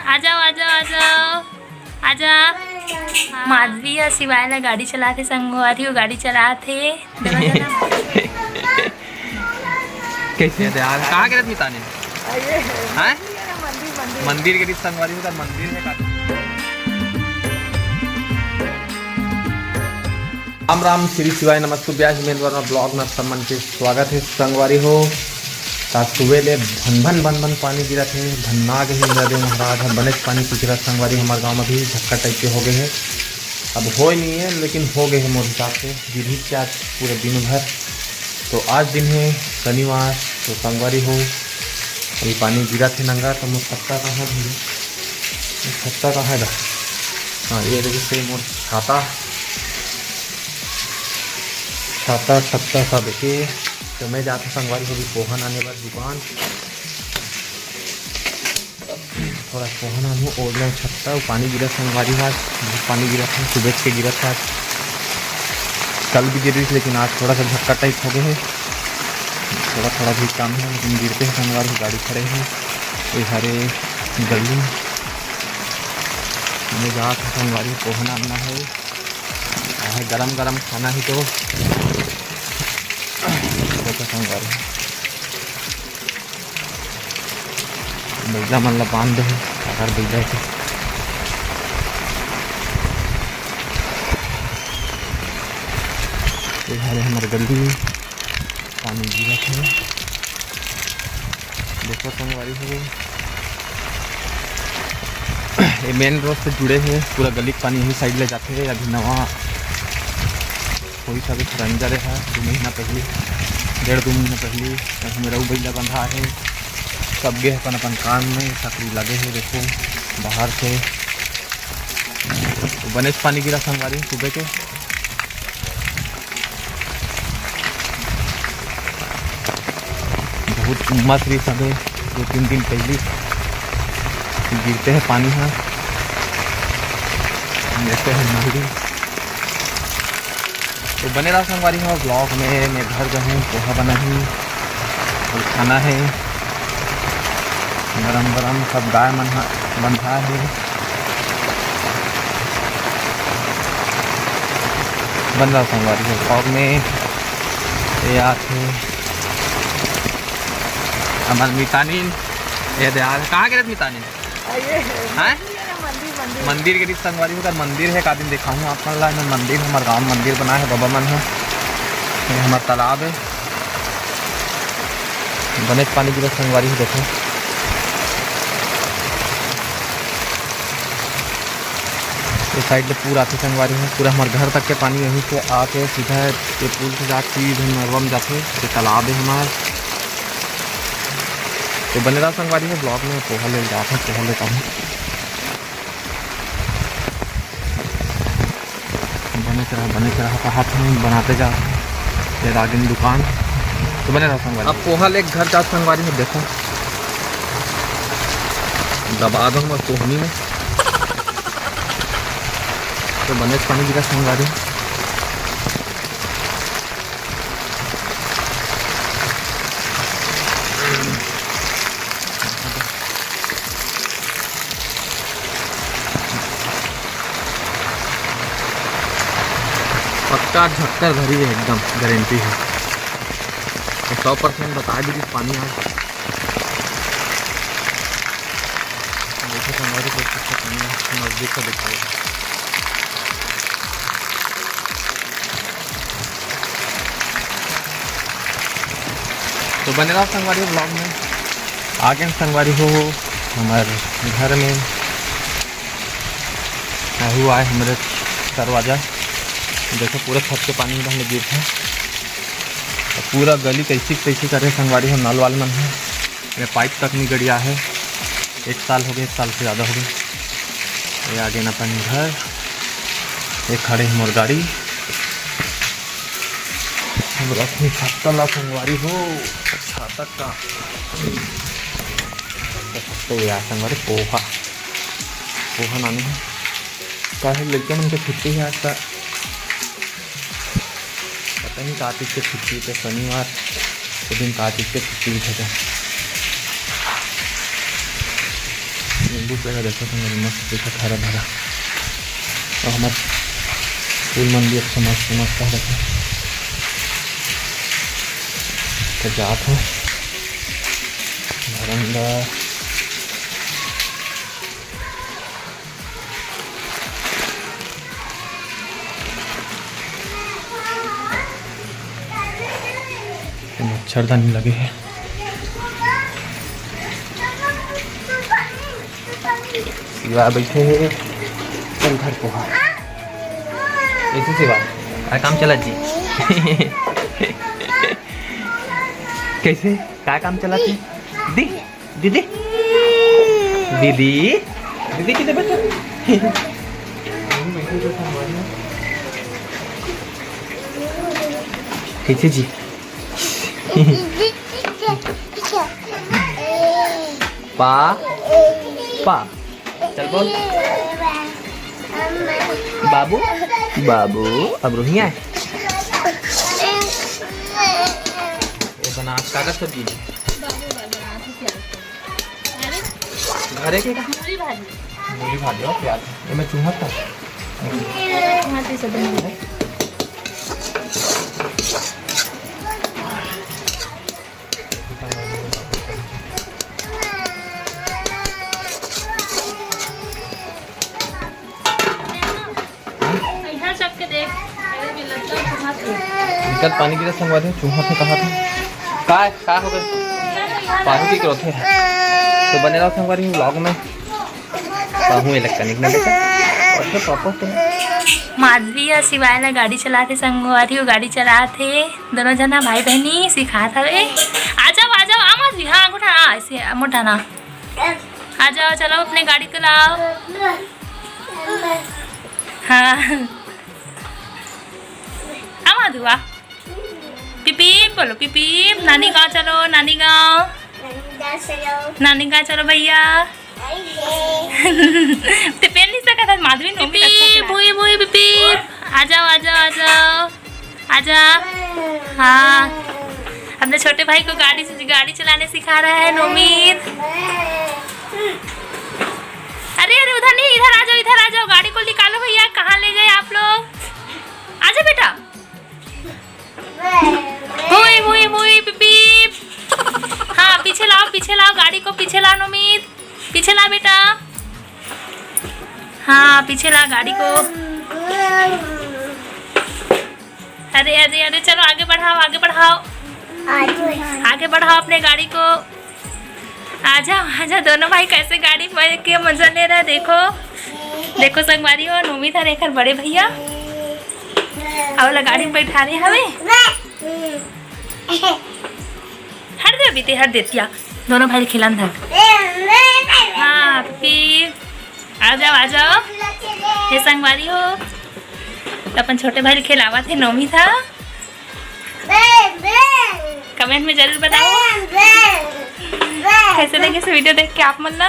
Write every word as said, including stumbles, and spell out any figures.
आ जाओ, आ जाओ, आ जाओ, आ जा। माधवी ह शिवाय ला गाड़ी चलाथे, संगवारी हो, गाड़ी चलाथे। कैसे यार, कहाँ के रथ मितानी? हैं? मंदिर के रथ संगवारी हो, मंदिर है का? राम राम, श्री शिवाय नमस्तुभ्याय, हिमेंद्र वर्मा ब्लॉग में आप सब मन के स्वागत है संगवारी हो। आज सुबह ले भन भन भन भन पानी गिरत हे, भन्ना गे हे इंद्रदेव महाराज ह, बनेच पानी पीछे रहा संगवारी, हमारे गांव में भी झक्का टाइप के हो गए हे। अब होय नहीं है, लेकिन हो गए हे मोर हिसाब से, गिरही के आज पूरे दिन भर। तो आज दिन है शनिवार, तो संगवारी हो, अभी पानी गिरत हे नंगा, तो मोर छत्ता कहाँ है भैया? मोर छत्ता कहाँ है? हाँ, ये देखिए मोर छाता, छाता छत्ता सब देखिए। तो मैं जाता संगवारी हो अभी पोहा लाने बर दुकान। थोड़ा कोहना हूँ ओढ़ लें छत्ता, वो पानी गिरत संगवारी हो, आज बहुत पानी गिरत हे, सुबह के गिरत हे आज। कल भी गिरिस, लेकिन आज थोड़ा सा झक्का टाइप हो गए हे, थोड़ा थोड़ा भी कम है, लेकिन गिरते हैं संगवारी हो, गाड़ी खड़े हैं। ये हरे गली में जात हे संगवारी हो, कोहना आना है, आहे गरम गरम खाना ही तो। देखो संगवारी हो। बइला मन ला बांध दे हे, काकर बइला हे। ये हरे हमर गली, पानी गिरत हे। देखो संगवारी हो, ये मेन रोड से जुड़े हे, पूरा गली के पानी यही साइड ले जाथे। अभी नवा कोई सा भी खरंजा रहे है, दो महीना पहली, डेढ़ दो महीना पहली, कहीं मेरा बइला बंधा है, सब गे अपन अपन काम में, सकरी लगे है। देखो बाहर से तो बनेच पानी गिरा संगवारी सुबह के, बहुत उमस रही सबे, दो तीन दिन पहली गिरते हैं पानी है, जैसे है नहरी। तो बने रहा संगवारी हो ब्लॉग में। मैं घर गए हूँ, पोहा बनाही, तो खाना है गरम गरम, सब गाय मन ह बंधा है। बन रहा संगवारी हो ब्लॉग में। ये आथे हमर मितानिन, ये दे आ, कहाँ के रहे मितानिन? हैं? मंदिर, मंदिर। मंदिर के रथ संगवारी हो, मंदिर है, का दिन देखाहूँ आप मन ला, एमन मंदिर, हमर गाँव मंदिर बना है, बाबा मन है, ये हमर तालाब है, बनेच पानी गिरत संगवारी हो, देखो। ये साइड ले पूरा आथे संगवारी हो, पूरा हमर घर तक के पानी यहीं से आके सीधा ये पुल से जाके सीधे नरवा में जाथे, ये तालाब है हमार। तो बने रहा संगवारी हो ब्लॉग में, पोहा ले जात हूँ, पोहा लेता हूँ। बने रहा, बने रहा, कहा था बनाते जा, ये रागिन दुकान। तो बने रहा संगवारी। अब पोहा ले घर जात संगवारी हो, देखो दबा दो हमर कोहनी में। तो बने पानी गिरा संगवारी। पक्का झक्कर भरी है, एकदम गारंटी है। तो सौ परसेंट बता दीजिए पानी आज। देखो संगवारी को कितना पानी नजदीक से दिखाई। तो बने रहा संगवारी ब्लॉग में। आगे संगवारी हो हमारे घर में, आहू आए हमारे दरवाजा। देखो पूरा छत के पानी इधर गिर है। पूरा गली कैसी कैसी करे संगवारी हो, नल वाले मन है। ये पाइप तक नहीं गड़िया है, एक साल हो गए, एक साल से ज़्यादा हो गए। ये आगे न अपन घर, ये खड़े हैं मोर गाड़ी। हम रखनी छत्ता ला संगवारी हो, छाता का। तो यार संगवारी पोहा, पोहा नानी है। काहे लड़के मन के छुट्टी है आज का। पता नहीं का चीज के छुट्टी थे, शनिवार के दिन का चीज के छुट्टी भी थे। दूसरा का देखो तो मेरे मस्त दिखत हरा भरा। और हमार फूल मन भी अच्छा मस्त मस्त हरा था। तो जात हो भरंगा। मच्छरदानी लगे हे। शिवा बैठे हे, चल घर पोहा। कैसे शिवा, का काम चलत जी? कैसे, का काम चलत हे? दी, दीदी, दीदी, दीदी किधर बैठा? कैसे जी? पा, पा। चल बोल। बाबू, बाबू, अब रोहिया है। ये बना, कागज सब चीज। घरे के मूली भाजी हो, प्याज। ये मैं चूहा था। इधर सबके देख, मेरे भी लगता है चूहा थे। निकल पानी गिरा संगवारी, चूहा थे कहा था? का, का हो गए? पानी पी के रोथे। तो बने रहो संगवारी vlog में। कहूँ इलेक्ट्रॉनिक में बेटा। और तो पापा से। माधवी ह शिवाय ला गाड़ी चलाथे संगवारी, वो गाड़ी चलाथे। दोनों जना भाई बहनी सिखात हवे। आ जाओ, आ जाओ, आ माधवी, हाँ, अंगूठा, हाँ, ऐसे, आ, मोटा ना। आ जाओ, चलो अपने गाड़ी को लाओ। हाँ। आ माधवा। पिपीप बोलो, पिपीप, नानी गाँव चलो, नानी गाँव। नानी गाँव चलो। नानी गाँव चलो भैया। ते पेन नहीं सकता, माधवी नोमी पिपीप, भूई, भूई, पिपीप। आ जाओ, आ जाओ, आ जाओ। आजा। हाँ, अपने छोटे भाई को गाड़ी, गाड़ी चलाने सिखा रहा है नोमित। अरे, अरे, उधर नहीं, इधर आ जाओ, इधर आ जाओ, गाड़ी को निकालो भैया, कहाँ ले गए आप लोग? आजा बेटा। वही, वही, वही, बीप, बीप। हाँ, पीछे लाओ, पीछे लाओ, गाड़ी को पीछे लाओ नोमित, पीछे ला बेटा। हाँ, पीछे ला गाड़ी को। अरे, अरे, अरे, चलो आगे बढ़ाओ, आगे बढ़ाओ। आगे बढ़ाओ अपने गाड़ी को। आजा, आजा, दोनों भाई कैसे गाड़ी में के मजा ले रहा है। देखो, देखो संगवारी हो, नोमित ह एकर बड़े भैया। अउ ला गाड़ी में बैठा रहे हवे। हट दे अभी ते, हट देतिया। दोनों भाई खेलन धर। हाँ, फिर आ जाओ, आ जाओ। हे संगवारी हो, तो अपन छोटे भाई खेलावत हे नोमित ह। कमेंट में जरूर बताओ कैसे लगे से वीडियो देख के आप मन ला।